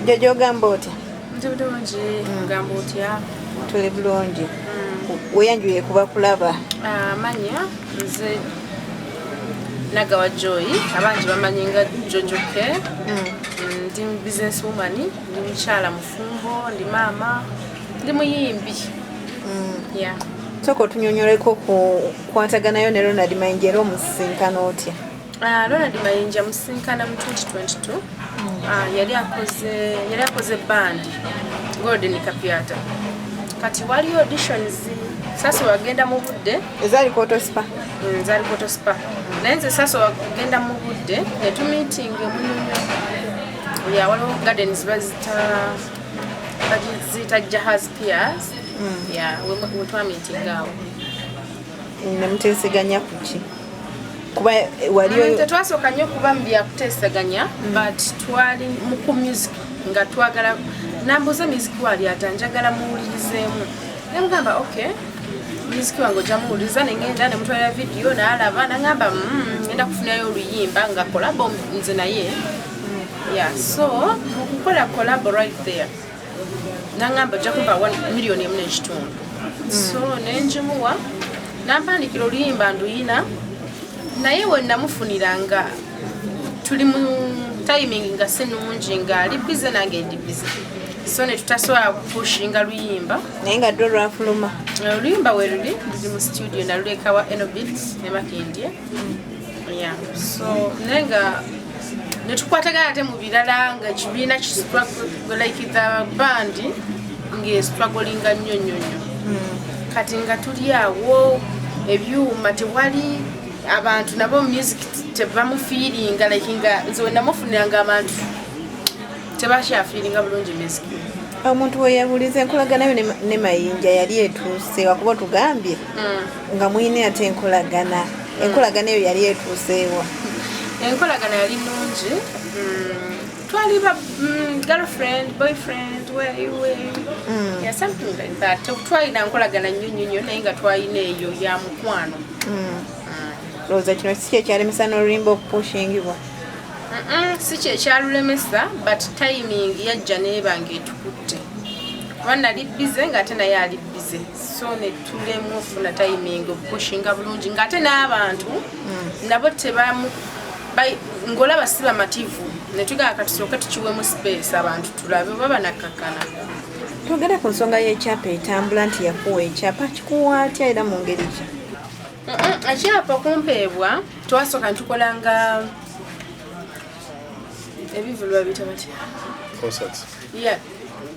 Jojo, ogamba otya? Ndi bulungi, ogamba otya? Tuli bulungi. Weyanjuye kuba kulaba. Amanya nze Nagawa Joy, abangi bamanyi nga Jojo K. Ndi business woman, ndi mukyala mufumbo, ndi maama, ndi muyimbi. Yeah. Sooka otunyonyoleko ku kwataganayo ne Ronald Mayinja, era omusisinkana otya? Ronald Mayinja musinkana mu 2022. Yali akoze band Golden Kapiata. Kati waliyo auditions, sasa wagenda mu budde. Ezaali Kotospa? Zaali Kotospa, naye nze sasa wagenda mu budde ne tumeeting emunyonyo ya waliwo gardens baziyita Jahaz Piers ya wetwameetinga awo. Nemuteeseganya ku ki, kuba waliyo? Tetwasooka nnyo kuba mu byakuteesaganya, but twali mu ku music nga twagala. Nambuuza music wali ata njagala muwulirizeemu, nemugamba, "Okay, music wange ojja muwuliriza." Nengenda nemutwalira video nalaba, nagamba, "Ngenda kufunayo oluyimba nga collabo nze naye." Yeah, so mukukola collabo right there nangamba, "Ojja kumpa 1.5 miliyoni." So nenjimuwa, nampandikira oluyimba, nduyina, naye we namufunira nga tuli mu timing nga si nungi, nga ali busy nange ndi busy, so ne tutasobola kupushinga luyimba. Naye nga ddo lwafuluma? Oluyimba we luli, luli mu studio, naluleka wa Enobit ne Makindye. Yeah, so naye nga netukwatagana ate mu birala nga ekibiina like the band ng'estrugglinga nnyo nnyo nnyo. Kati nga tuli awo, ebyuma tewali, abantu nabo music tebamufeelinga, like nga nze wenamufunira nga abantu tebakyafeelinga bulungi music. Omuntu weyabuliza, enkolagana yo ne Mayinja yali etuuse wakuba otugambye nga mwine ate enkolagana eyo yali etuuseewa? Enkolagana yali nungi. Twali ba girlfriend, boyfriend, where yeah, something like that. Twalina nkolagana nnyo nnyo nnyo, naye nga twalina eyo ya mukwano. Lowooza kino si kyekyalemesa n'oluyimba okupushingibwa? Si kyekyalulemesa, but timing yajja neeba nga etukutte, kuba nali busy ng'ate naye ali busy, so netulemu ofuna timing okupushinga bulungi, ng'ate n'abantu nabo tebamu ng'olaba si bamativu, netugamba katusooke tukiwemu space abantu tulabe oba banakkakkana. Twogere ku nsonga y'ekyapa etambula nti yakuwa ekyapa. Kikuwa atya era mu ngeri ki? Ekyapa okumpeebwa, twasooka ntukolanga ebivulu, babiyita batya? Concerts.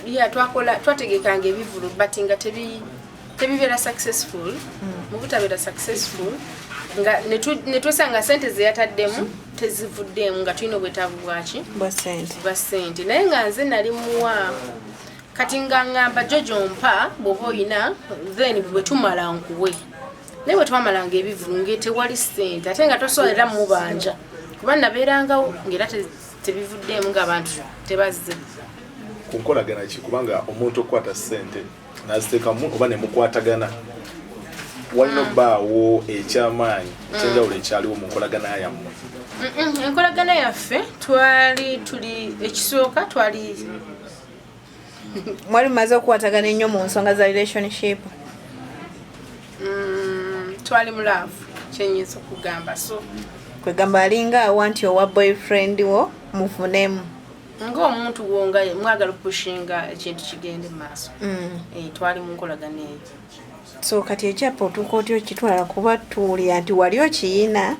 Yeah, twakola, twategekanga ebivulu, but nga tebibeera successful. Mu butabeera successful nga netwesanga sente zeyataddemu tezivuddeemu, nga tulina obwetaavu bwaki? Bwa sente. Bwa sente, naye nga nze nali muwa. Kati nga ngamba, "Jojo, mpa bw'oba oyina, then bwe tumala nkuwe." Naye bwe twamalanga ebivulu nga tewali sente, ate nga tosobola era mubanja, kuba nabeerangawo ngaera tebivuddeemu, ng'abantu tebazze. Ku nkolagana ki? Kubanga omuntu okukwata ssente naziteekamu oba nemukwatagana, walina obbaawo ekyamaanyi ekyenjawulo ekyaliwo mu nkolagana yammwe. Enkolagana yaffe twali tuli ekisooka twali Mwali mumaze okukwatagana ennyo mu nsonga za relationship? Twali mu love, kyenyinza okugamba so. Kwegamba alinga awa nti owa boyfriend wo mufunemu. Ng'omuntu wo nga mwagala okupushinga ekintu kigende mu maaso. Twali mu nkolagana eyo. So kati ekyapa otuuka otya okitwala, kuba tuwulira nti wali okiyina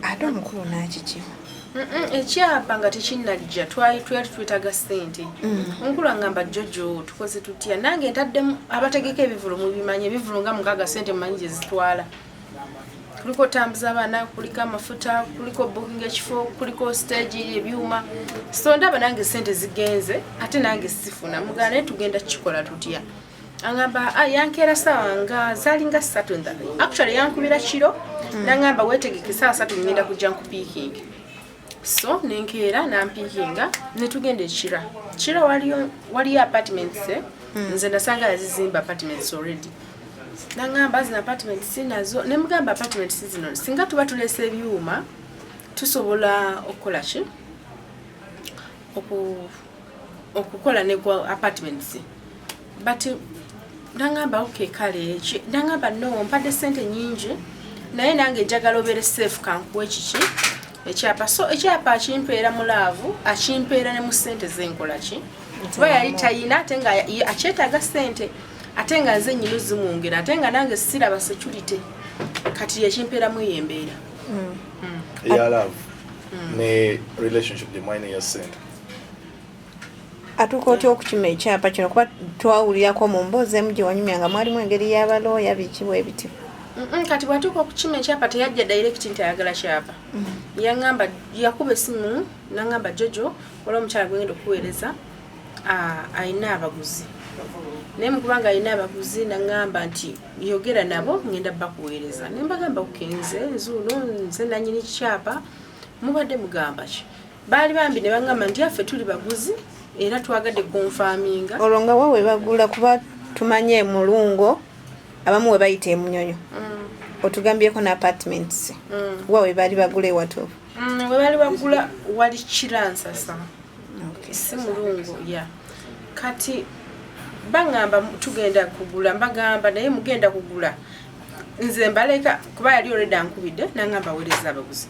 ate omukulu n'akikiwa? Ekyapa nga tekinnajja, twali twetaaga ssente. Omukulu angamba, "Jojo, tukoze tutya? Nange ntaddemu." Abategeka ebivulu mubimanyi, ebivulu nga 6 sente mumanyi gye zitwala. Kuliko otambuza abaana, kuliko amafuta, kuliko booking ekifo, kuliko stage, ebyuma. So ndaba nange sente zigenze, ate nange sifuna. Mugana, "Naye tugenda kukikola tutya?" Angamba, "Ah," yankeera saawa nga zaali nga 3. Actually yankubira kiro, nangamba, "Wetegeke, saawa 3 ngenda kujja nkupiikinga." So nenkeera, nampiikinga, netugenda ekira. Kira waliyo apartments, eh? Nze nasanga yazizimba apartments already. Nangamba, "Zino apartments nazo." Nemugamba, "Apartments zino singa tuba tulesa ebyuma tusobola okukola ki?" Okukola ne kwa apartments, but nangamba, "Okay, kale." Nangamba, "No, mpadde sente nyingi, naye nange njagala obeere safe, kankuwa ekiki, ekyapa." So ekyapa akimpeera mu love, akimpeera ne mu sente zenkola ki, kuba yali tayina, ate nga akyetaaga sente, ate nga nze nyina ozimwongera, ate nga nange siraba security. Kati yakimpeeramu eyo embeera. Eya love ne relationship gye mwalina eya sente. Atuuka otya okukima ekyapa kino? Kuba twawulirako mu mboozi emu gye wanyumya nga mwalimu engeri y'abalooya, biki bwe biti. Kati bwatuuka okukima ekyapa, teyajja direct nti ayagala kyapa. Yaŋŋamba, yakuba esimu naŋŋamba, "Jojo, waliwo omukyala gwengenda okuweereza, ayina abaguzi." Naye mukubanga alina abaguzi, naŋŋamba nti, "Yogera nabo, ngenda bakuweereza." Ne mbagamba, "Okenze nzuuno, nze nanyini kyapa, mubadde mugamba ki?" Baali bambi ne baŋŋamba nti, "Affe tuli baguzi era twagadde confirminga." Olwo nga wa we bagula? Kuba tumanye emulungo, abamu we bayita emunyonyo, otugambyeko ne apartments. Wa we baali bagula ewatuufu? We baali bagula wali Kiransasa, si mulungo ya. Kati baŋŋamba, "Tugenda kugula." Mbagamba, "Naye mugenda kugula, nze mbaleka," kuba yali already ankubidde naŋŋamba, "Weereza abaguzi."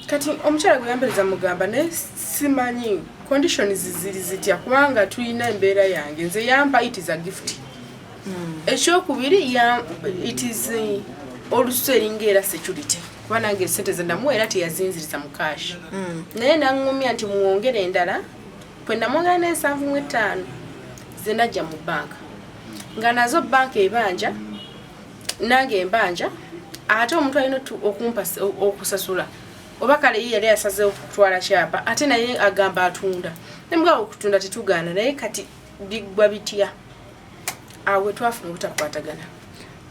Kati omukyala gwe yampereza mugamba, "Naye simanyi conditions ziri zitya, kubanga tulina embeera yange. Nze yampa, it is a gift. Ekyokubiri, it is olusu eringa era security, kuba nange esente zenamuwa era teyazinziriza mu cash." Naye naŋŋumya nti muwongere endala. Kwe namwongera n'ensanvu mu ttaano zenajja mu banka, nga nazo banka ebanja, nange embanja, ate omuntu alina okumpa okusasula. Oba kale ye yali asazeewo kutwala kyapa, ate naye agamba atunda. Nemugaba, "Okutunda tetugaana, naye kati biggwa bitya?" Awo twafuna obutakwatagana.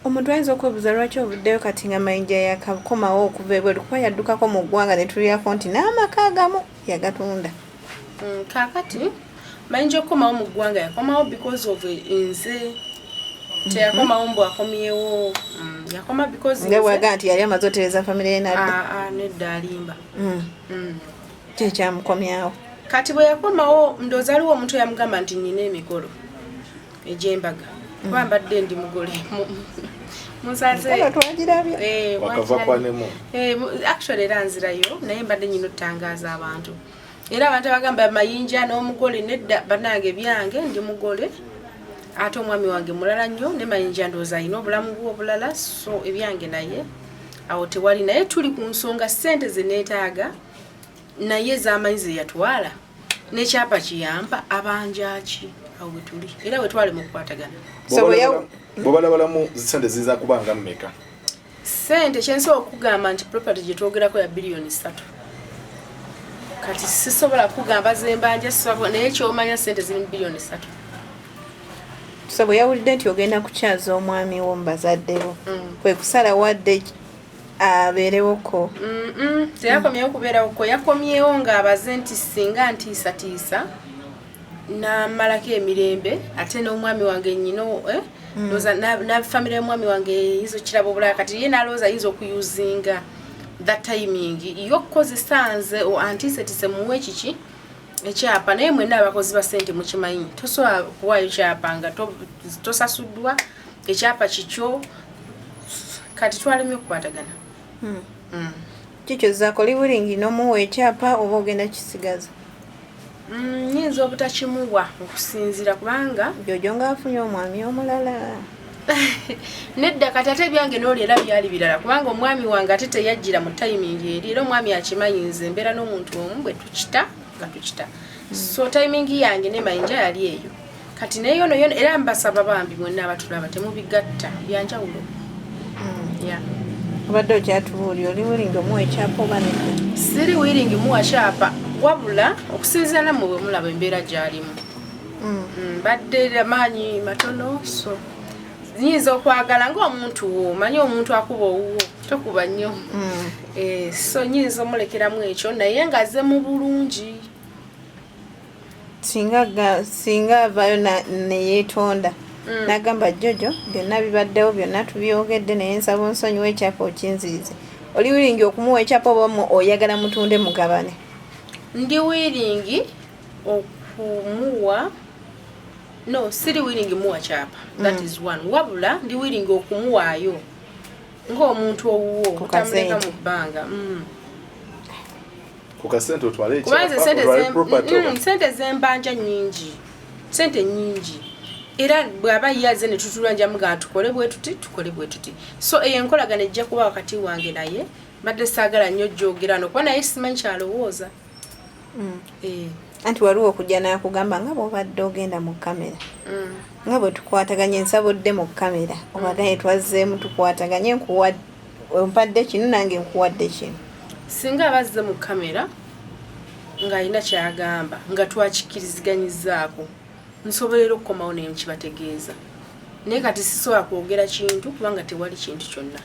Omuntu ayinza okwebuuza lwaki ovuddeyo kati nga Mayinja yakakomawo okuva ebweru, kuba yaddukako mu ggwanga ne tulyako nti n'amaka agamu yagatunda. Kaakati Mayinja okukomawo mu ggwanga, yakomawo because of nze. Teyakomawo mbu akomyewo. Yakoma because nga bwaga nti yali amaze otereza famire ye nadda. Ah, ah, nedda, alimba. Kyekyamukomyawo? Kati bwe yakomawo, ndowooza aliwo omuntu eyamugamba nti nina emikolo egy'embaga, kuba mbadde ndi mugole. Munsaze. Kale twagirabye. Eh, wakava mwakirabye. Kwanemu. Eh, actually era nzirayo, naye mbadde nyina otangaaza abantu. Era abantu abagamba Mayinja n'omugole, nedda bannange, byange ndi mugole, ate omwami wange mulala nnyo. Ne Mayinja ndowooza alina obulamu bwe obulala, so ebyange naye awo tewali. Naye tuli ku nsonga ssente ze neetaaga, naye zamanyi ze yatwala n'ekyapa kiyampa abanja ki. Awo we tuli era we twali mu kukwatagana. So Bwebalabalamu, sente ziyinza kuba nga mmeka? Sente kyensobola okugamba nti property gye twogerako ya biliyoni 3. Kati sisobola kugamba zembanja, sisobola, naye kyomanya sente ziri mu biliyoni 3. So bwe yawulidde nti ogenda kukyaza omwami wo mu bazadde bo, kwe kusala wadde abeerewoko? Teyakomyewo kubeerawoko, yakomyewo ng'abaze nti singa ntiisatiisa namalako emirembe, ate n'omwami wange nyina, eh? Ndowooza na famire y'omwami wange eyinza okiraba obulala. Kati ye nalowooza ayinza okuusinga that timing yokukozesa nze antiisetiise muwe ekiki, ekyapa. Naye mwenna abakozi ba ssente mukimanyi, tosobola kuwaayo kyapa nga tosasuddwa ekyapa kikyo. Kati twalemye okukwatagana. Kikyo zaako, oli willing n'omuwa ekyapa oba ogenda kisigaza? Nyinza obutakimuwa okusinziira kubanga Jojo ng'afunye omwami omulala. Nedda, kati ate ebyange n'oli era byali birala, kubanga omwami wange ate teyajjira mu timing eri. Era omwami akimanyi, nze mbeera n'omuntu omu, bwe tukita nga tukita. So timing yange ne Mayinja yali eyo. Kati naye yono yono, era mbasaba bambi mwenna abatulaba, temubigatta, byanjawulo. Yeah. Obadde okyatubuulira, oli willing omuwa ekyapa oba nedda? Siri willing muwa kyapa, wabula okusinziira nammwe bwe mulaba embeera gy'alimu. Mbadde amaanyi matono, so nyinza okwagala ng'omuntu wo, manyi omuntu akuba owuwo tokuba nnyo. Eh, so nyinza omulekeramu ekyo, naye ng'azze mu bulungi. Singa avaayo neyeetonda n'agamba, "Jojo, byonna bibaddewo, byonna tubyogedde, naye nsaba onsonyiwa, ekyapa okinzirize," oli willing okumuwa ekyapa oba oyagala mutunde mugabane? Ndi willing. Okumuwa, no, siri willing muwa kyapa. That is one. Wabula ndi willing okumuwaayo ng'omuntu owuwo, Ku otamuleka kasente. mu bbanga. Ku kasente otwale Kuba nze ekyapa, sente otwale property oba- sente zembanja nyingi, sente nyingi, era bw'aba yaze ne tutula, njamugaa tukole bwe tuti, tukole bwe tuti. So eyo enkolagana ejja kuba wakati wange naye. Mbadde saagala nnyo jjogera no, kuba naye simanyi kyalowooza. Eh. Anti waliwo okujja n'akugamba nga bw'obadde ogenda mu kamera, nga bwe tukwataganye, nsabudde mu kamera, obaganye twazzeemu tukwataganye, nkuwa ompadde kino, nange nkuwadde kino. Singa abazze mu kamera ng'alina kyagamba nga twakikiriziganyizaako, nsobolera okukomawo naye nkibategeeza, naye kati sisobola kwogera kintu kubanga tewali kintu kyonna.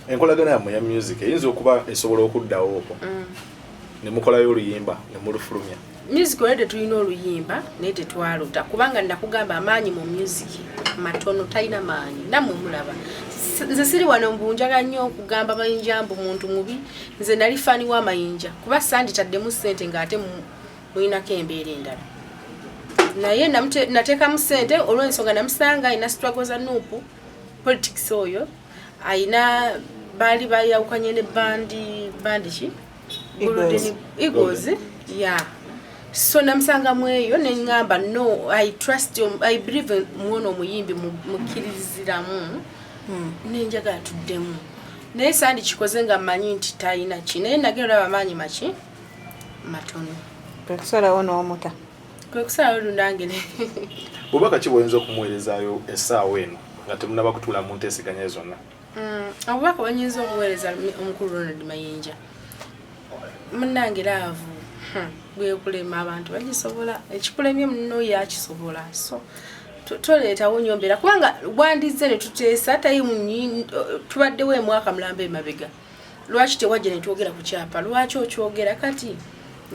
Enkolagana yammwe ya music eyinza okuba esobola okuddawo okwo ne mukolayo oluyimba ne mulufulumya? Music olwedde tulina oluyimba, naye tetwaluta kubanga nakugamba amaanyi mu music matono, talina maanyi. Nammwe mulaba, nze siri wano mbu njagala nnyo okugamba Mayinja mbu muntu mubi. Nze nali fan w'Amayinja, kuba sanditaddemu ssente ng'ate mulinako embeera endala, naye nateekamu ssente olw'ensonga namusanga alina struggle za NUP politics. Oyo ayina baali bayawukanye ne bandi, bandi ki? Eagles. Golden Eagles, yeah. So namusangamu eyo neŋŋamba, no, I trust you, I believe in muwono omuyimbi, mukkiriziramu nenjagala tuddemu, naye sandi kikoze nga mmanyi nti talina ki, naye nagenda olaba amaanyi maki matono. Kwe kusalawo n'omuta. Kwe kusalawo lunange. Bubaka ki bwoyinza okumuweerezaayo essaawa eno nga temunaba kutuula mu nteeseganya zonna? Obubaka bwenyinza okuweereza omukulu Ronald Mayinja, munnange, love bwekulema abantu bagisobola, ekikulemye muno yakisobola. So toleetawo nnyo mbeera, kubanga bwandize ne tuteesa tayimu tubaddewo emwaka mulamba emabega. Lwaki tewajja ne twogera ku kyapa? Lwaki okyogera kati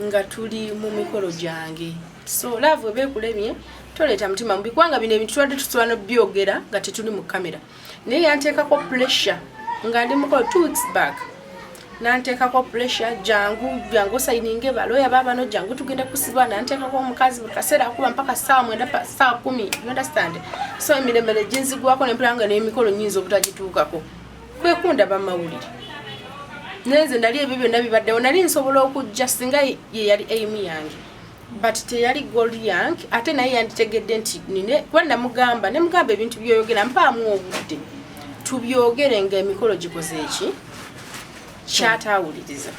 nga tuli mu mikolo gyange? So love eba ekulemye, toleeta mutima mubi, kubanga bino ebintu tubadde tusobola nobyogera nga tetuli mu kamera, naye yanteekako pressure nga ndi mukolo 2 weeks back, nanteekako pressure, jangu, jangu osayininge, baloya babano, jangu tugenda kusiba. Nanteekako omukazi buli kaseera akuba mpaka 9:00 pa 10:00, you understand? So emirembe ginzigwako nempula nga n'emikolo nyinza obutagituukako, kwekunda bamawulire. Naye nze nali ebyo byonna bibaddewo, nali nsobola okujja singa ye yali aim yange, but teyali goal yange. Ate naye yanditegedde nti nine, kuba namugamba, nemugamba ebintu byoyogera mpaamu obudde tubyogere nga emikolo gikoze eki kyataawuliriza.